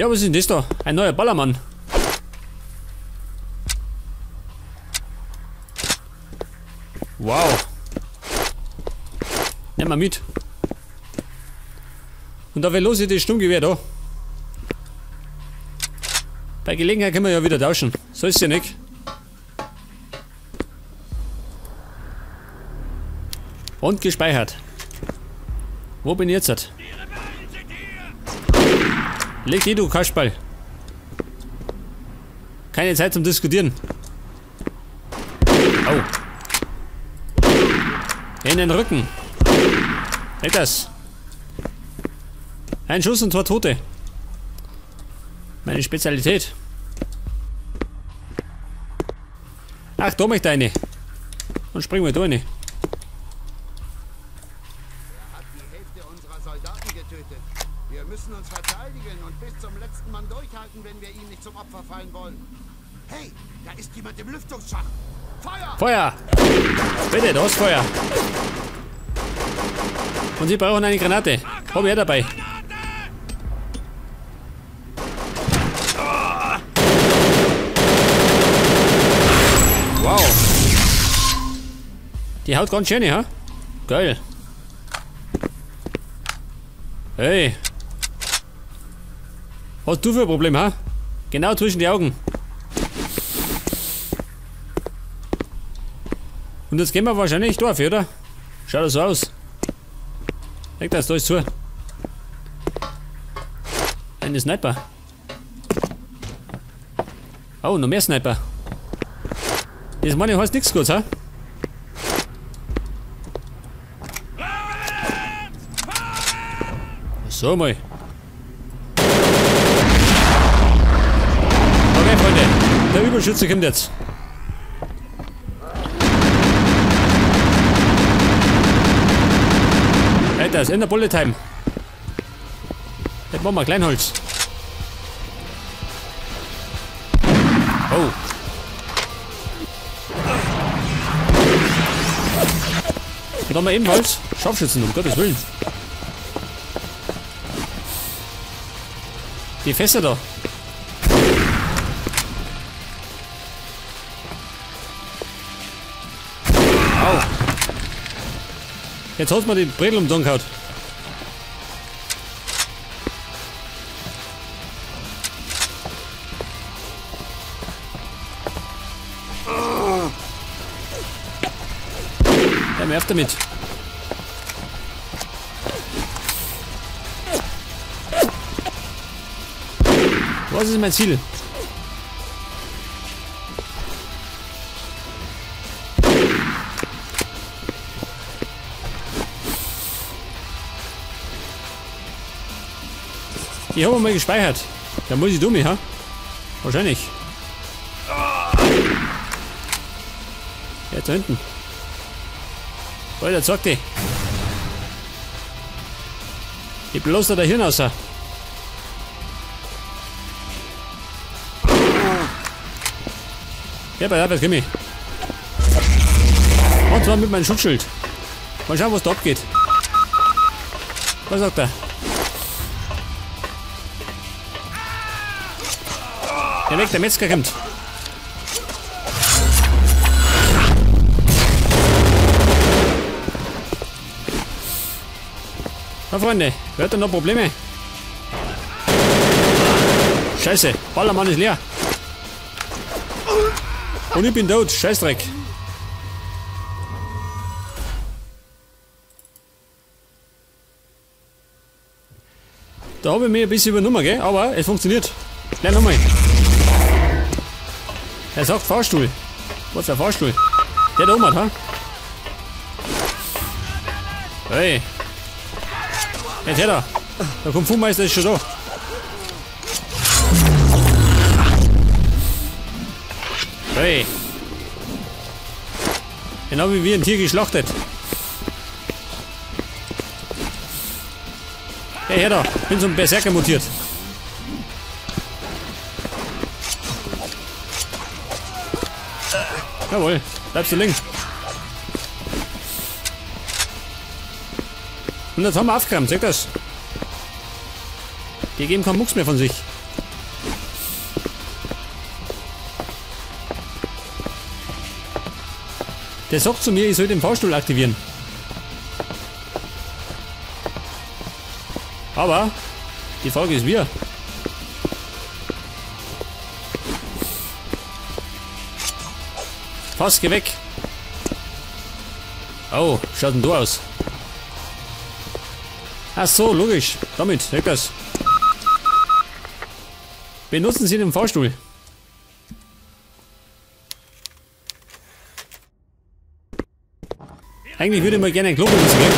Ja, was ist denn das da? Ein neuer Ballermann. Wow. Nehmen wir mit. Und da los ich das Sturmgewehr da. Bei Gelegenheit können wir ja wieder tauschen. So ist ja nicht. Und gespeichert. Wo bin ich jetzt? Leg die, du Kasperl. Keine Zeit zum Diskutieren. Oh. In den Rücken. Leg das. Ein Schuss und zwei Tote. Meine Spezialität. Ach, da möchte eine. Und springen wir da rein. Er hat die Hälfte unserer Soldaten getötet. Wir müssen uns verteidigen und bis zum letzten Mann durchhalten, wenn wir ihm nicht zum Opfer fallen wollen. Hey, da ist jemand im Lüftungsschacht. Feuer! Feuer! Bitte, da ist Feuer. Und sie brauchen eine Granate. Hab ich dabei. Wow. Die haut ganz schön, ha? Geil. Hey. Was hast du für ein Problem, ha? Genau zwischen die Augen. Und jetzt gehen wir wahrscheinlich dorf, oder? Schaut das so aus. Leg das, da ist zu. Eine Sniper. Oh, noch mehr Sniper. Das meine ich heißt nichts gut, ha? So mal. Okay, Freunde. Der Überschütze kommt jetzt. Alter, ist in der Bullet Time. Jetzt machen wir Kleinholz. Oh. Und dann haben wir ebenfalls Scharfschützen, um Gottes Willen. Die Fässer da. Au. Jetzt hat man die Bredel um den gehauen. Ja, mir auf damit. Was ist mein Ziel? Ich habe mal gespeichert. Da muss ich dumm, ha? Wahrscheinlich. Ja, da hinten. Alter, zeig die. Ich bloß da der Hirn raus. Ja, bei der komm ich. Und zwar mit meinem Schutzschild. Mal schauen, was da abgeht. Was sagt er? Der weg, der Metzger kommt. Na Freunde, wer hat denn noch Probleme? Scheiße, Ballermann ist leer. Und ich bin tot, Scheißdreck. Da habe ich mich ein bisschen übernommen, gell? Aber es funktioniert. Gleich nochmal. Er sagt Fahrstuhl. Was ist der Fahrstuhl? Der da oben hat, ha? Hey. Jetzt her da. Der Kung Fu Meister ist schon da. Hey. Genau wie wir ein Tier geschlachtet. Hey, her da. Bin zum Berserker mutiert. Jawohl, bleibst du links. Und jetzt haben wir aufgeräumt, seht das? Die geben keinen Mucks mehr von sich. Der sagt zu mir, ich soll den Fahrstuhl aktivieren. Aber die Frage ist, wie? Fass, geh weg! Oh, schaut denn du aus? Ach so, logisch. Damit, weg das. Benutzen Sie den Fahrstuhl. Eigentlich würde ich mal gerne ein Klo benutzen, gell?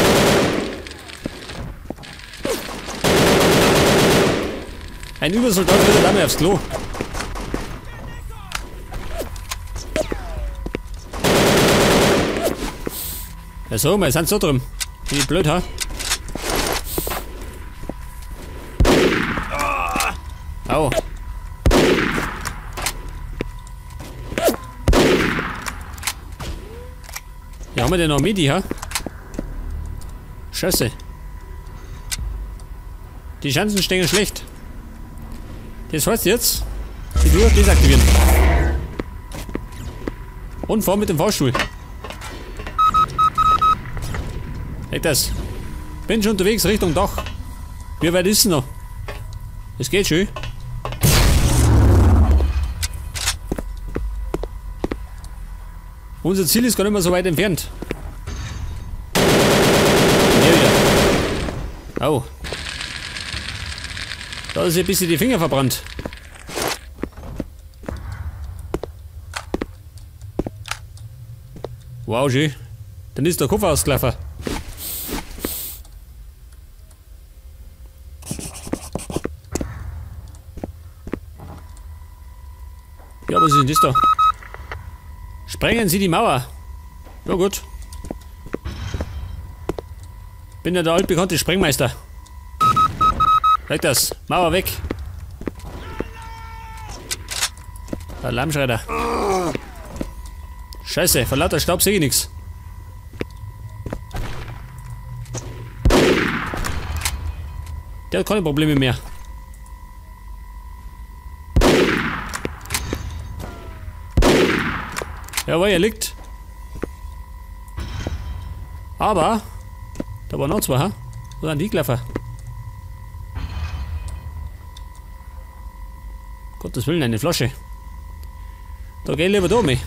Ein Übersoldat würde damit aufs Klo. Ja so, wir sind so drin. Bin ich blöd, ha? Au. Ja, haben wir denn noch Medi, ha? Scheiße. Die Chancen stehen schlecht. Das heißt jetzt, die Tür deaktivieren. Und fahren mit dem Fahrstuhl. Weg das. Bin schon unterwegs Richtung Dach. Wie weit ist es noch? Es geht schön. Unser Ziel ist gar nicht mehr so weit entfernt. Hier wieder. Au. Da ist ein bisschen die Finger verbrannt. Wow, schön. Dann ist der Koffer ausgelaufen. Ja, was ist denn das da? Sprengen Sie die Mauer. Ja gut. Bin ja der altbekannte Sprengmeister. Weg das. Mauer weg. Der Alarmschreiter. Scheiße, vor lauter Staub sehe ich nichts. Der hat keine Probleme mehr. Jawohl, er liegt. Aber da waren noch zwei, ha? Wo sind die gelaufen? Gottes Willen, eine Flasche. Da geh ich lieber da mit.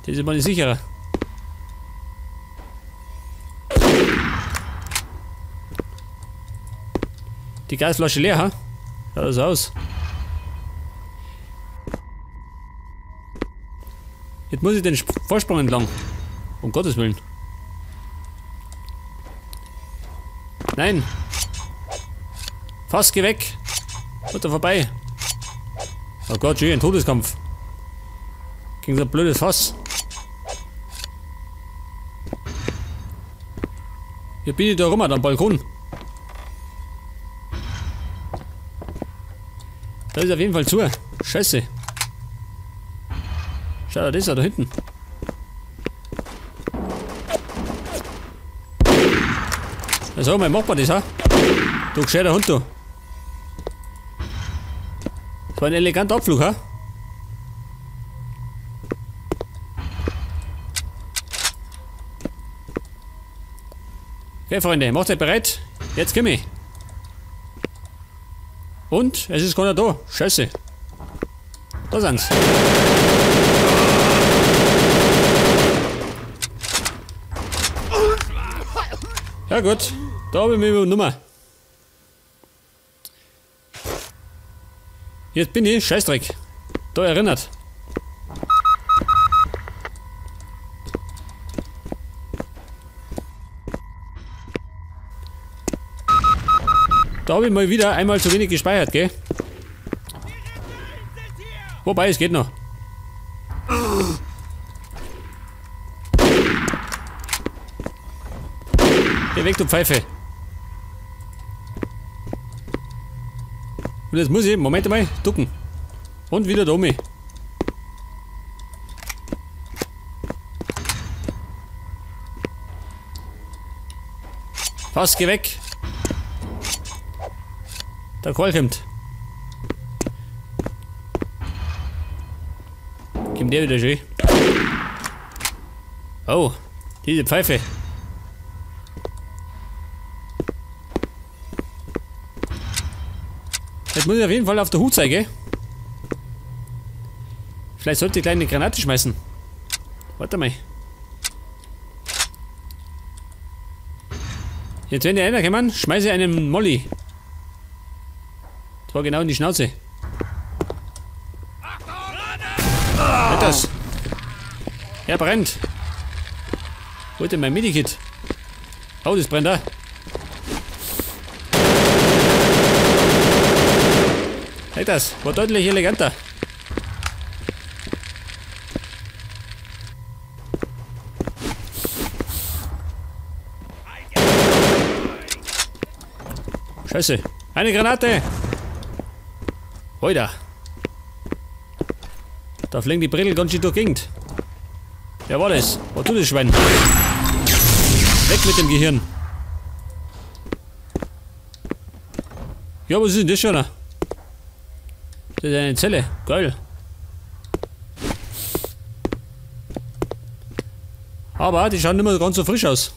Das ist mal sicherer. Die Gasflasche leer, ha? Schaut das aus. Jetzt muss ich den Vorsprung entlang. Um Gottes Willen. Nein. Fast, geh weg. Wird da vorbei. Oh Gott, schön, ein Todeskampf. Gegen so ein blödes Fass. Hier bin ich da rum am Balkon. Da ist auf jeden Fall zu. Scheiße. Schau, das ist er da hinten. Also, mal macht man das, ha? Du gescheiter Hund, du. Das war ein eleganter Abflug, ha? Okay, Freunde, macht euch bereit. Jetzt komm ich. Und? Es ist keiner da. Scheiße. Da sind's. Ja gut, da habe ich mich übernommen. Jetzt bin ich, Scheißdreck, da erinnert. Da habe ich mal wieder einmal zu wenig gespeichert, gell? Wobei, es geht noch. Geh weg, du Pfeife. Und jetzt muss ich, Moment mal, ducken. Und wieder da oben. Fast, geh weg. Der Karl kommt. Kommt der wieder schön. Oh. Diese Pfeife. Jetzt muss ich auf jeden Fall auf der Hut sein, gell? Vielleicht sollte ich gleich eine Granate schmeißen. Warte mal. Jetzt, wenn die einer kommen, schmeiße ich einen Molly. Das war genau in die Schnauze. Halt das. Er brennt. Wo ist denn mein Medikit? Oh, das brennt da. Halt das. War deutlich eleganter. Scheiße. Eine Granate! Oida. Da fliegen die Bredel ganz schön durch die Gegend. Wer war das? War du das Schwein? Weg mit dem Gehirn. Ja, was ist denn das schon? Das ist eine Zelle. Geil. Aber die schauen nicht mehr ganz so frisch aus.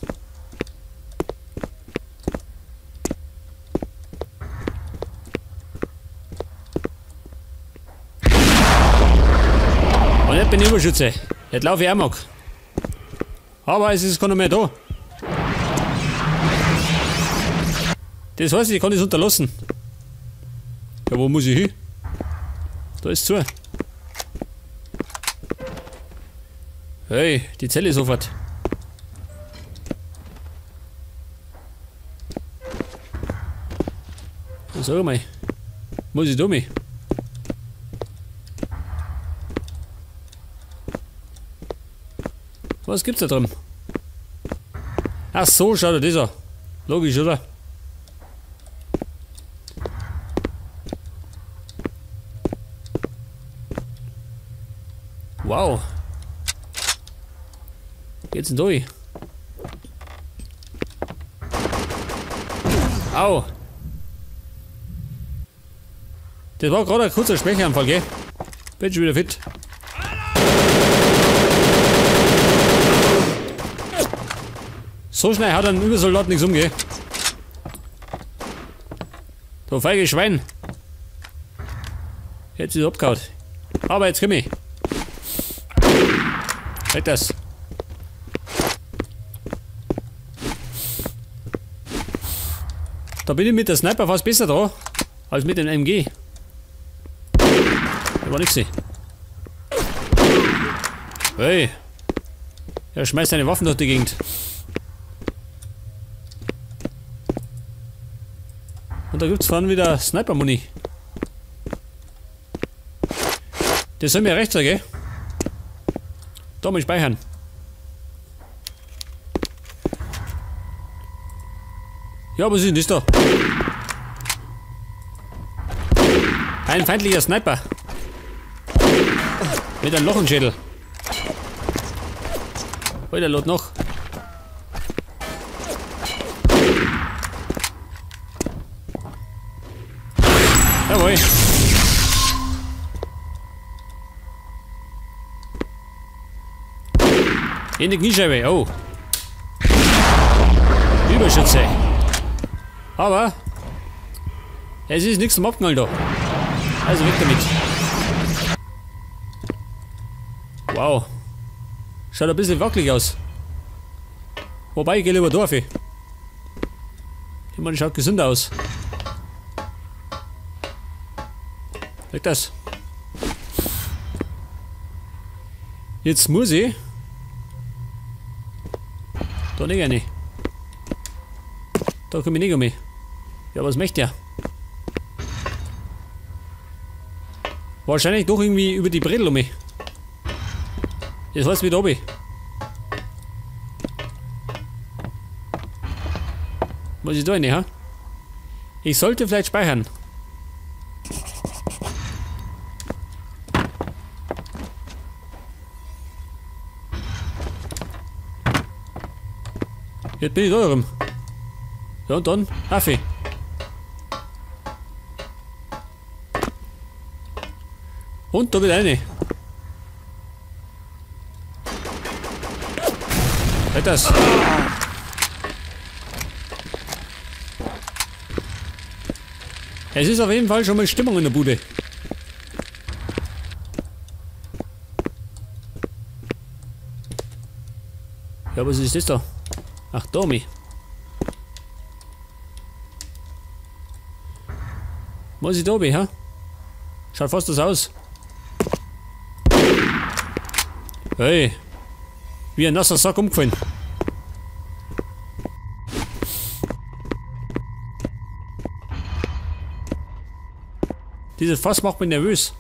Und jetzt bin ich Überschütze. Jetzt laufe ich amok. Aber es ist keiner mehr da. Das heißt, ich kann das unterlassen. Ja, wo muss ich hin? Da ist zu. Hey, die Zelle ist sofort. Sag mal. Muss ich da mich? Was gibt's da drin? Ach so, schaut er das an. Logisch, oder? Wow. Geht's denn durch? Au. Das war gerade ein kurzer Schwächeanfall, gell? Bin schon wieder fit. So schnell hat ein Übersoldat nichts umgehen. Du feige Schwein. Jetzt ist er abgehauen. Aber jetzt komm ich. Halt das. Da bin ich mit der Sniper fast besser dran, als mit dem MG. Da war nix. Hey. Er schmeißt seine Waffen durch die Gegend. Und da gibt's vorne wieder Sniper-Muni. Das soll mir recht sein, gell? Da mal speichern. Ja, was ist denn das da? Ein feindlicher Sniper. Mit einem Loch im Schädel. Oh, der lädt noch. Jawohl. In die Kniescheibe, oh. Überschütze. Aber es ist nichts zum Abknallen da. Also weg damit. Wow. Schaut ein bisschen wackelig aus. Wobei, ich gehe lieber da auf. Ich meine, schaut gesünder aus. Weg das. Jetzt muss ich da nicht rein. Da komme ich nicht um mich. Ja, was möchte er? Wahrscheinlich doch irgendwie über die Bredel um mich. Das heißt wieder oben. Muss ich da rein, ha? Ich sollte vielleicht speichern. Jetzt bin ich da rum. Ja, und dann Affe. Und da wieder eine. Halt das. Es ist auf jeden Fall schon mal Stimmung in der Bude. Ja, was ist das da? Ach, Domi. Was ist Domi, hä? Schaut fast das aus. Hey. Wie ein nasser Sack umgefallen. Dieses Fass macht mich nervös.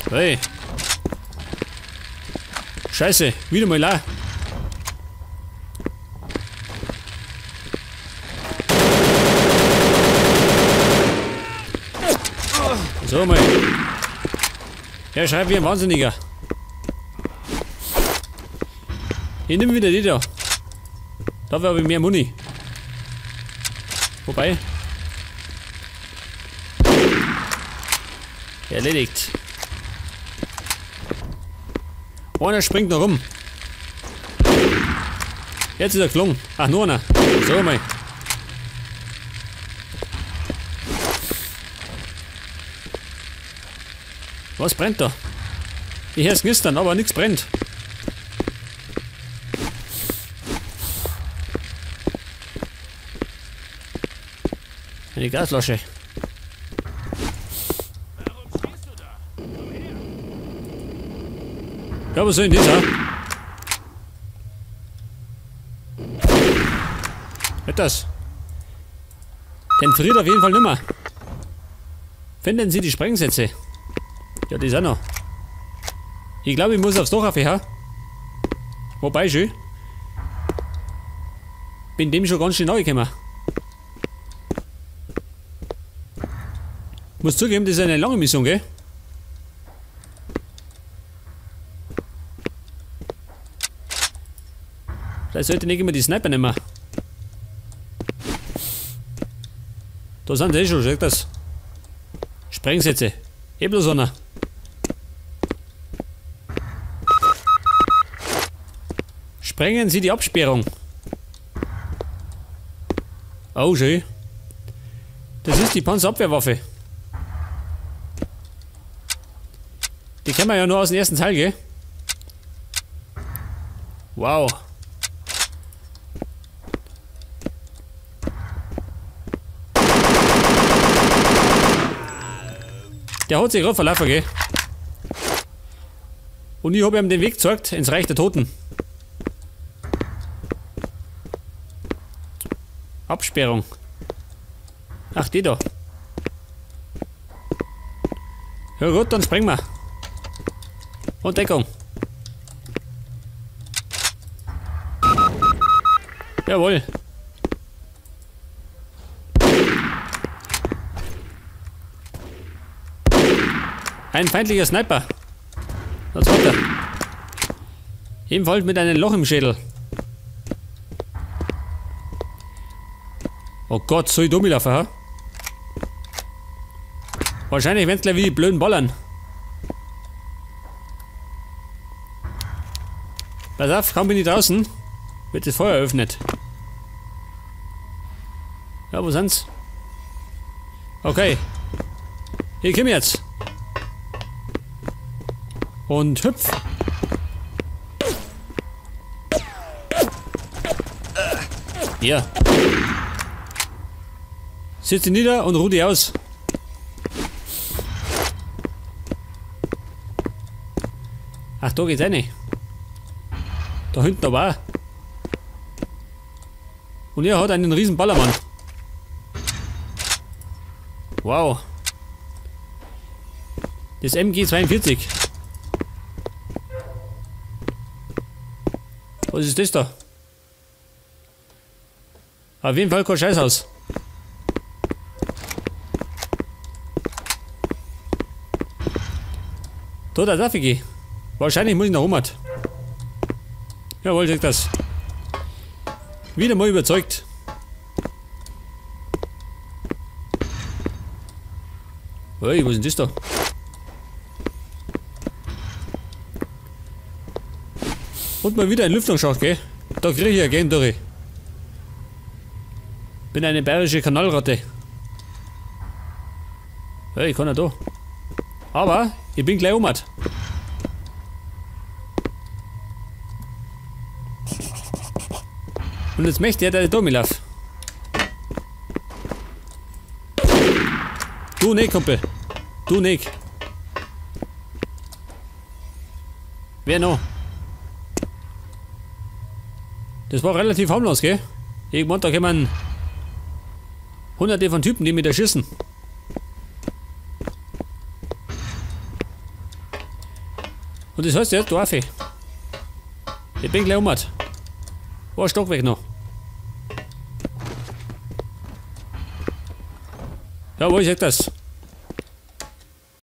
Hey. Scheiße, wieder mal la. So mal. Er schreibt wie ein Wahnsinniger. Ich nehme wieder die da. Dafür habe ich mehr Muni. Wobei. Erledigt. Einer springt noch rum. Jetzt ist er geflogen. Ach, nur einer. So mal. Was brennt da? Ich höre es knistern, aber nichts brennt. Eine Gasflasche. Warum stehst du da? Komm her. Ja, was soll denn das, ha? Was das? Den friert auf jeden Fall nimmer. Finden Sie die Sprengsätze? Ja, die sind noch. Ich glaube, ich muss aufs Dach auf, ha? Wobei schön. Bin dem schon ganz schön nahe gekommen. Muss zugeben, das ist eine lange Mission, gell? Vielleicht sollte ich nicht immer die Sniper nehmen. Da sind sie eh schon, schau das. Sprengsätze. Eh bloß einer. Sprengen Sie die Absperrung. Oh, schön. Das ist die Panzerabwehrwaffe. Die kennen wir ja nur aus dem ersten Teil, gell? Wow. Der hat sich gerade verlaufen, gell? Und ich habe ihm den Weg gezeigt ins Reich der Toten. Absperrung. Ach, die da. Ja gut, dann springen wir. Und Deckung. Jawohl. Ein feindlicher Sniper. Das hat er. Ebenfalls mit einem Loch im Schädel. Oh Gott, soll ich dumm laufen, ha? Wahrscheinlich werden's gleich wie die blöden ballern. Pass auf, kaum bin ich draußen, wird das Feuer eröffnet. Ja, wo sind's? Okay. Ich komm jetzt. Und hüpf. Ja. Sitz dich nieder und ruh dich aus. Ach, da geht's rein. Da hinten aber auch. Und er hat einen riesen Ballermann. Wow. Das MG42. Was ist das da? Auf jeden Fall kein Scheißhaus. Da, da darf ich gehen. Wahrscheinlich muss ich nach oben. Jawohl, sag das. Wieder mal überzeugt. Hey, was ist denn das da? Und mal wieder ein Lüftungsschacht, gell? Da krieg ich ja gern durch. Bin eine bayerische Kanalratte. Ja, ich kann ja da. Aber ich bin gleich umhat. Und jetzt möchte er, dass ich da mitlaufe. Du nicht, Kumpel. Du nicht. Wer noch? Das war relativ harmlos, gell? Irgendwann da kommen hunderte von Typen, die mit erschießen. Und das heißt jetzt, du Affe. Ich bin gleich umhat. Ein Stockwerk noch. Ja, wo ist das?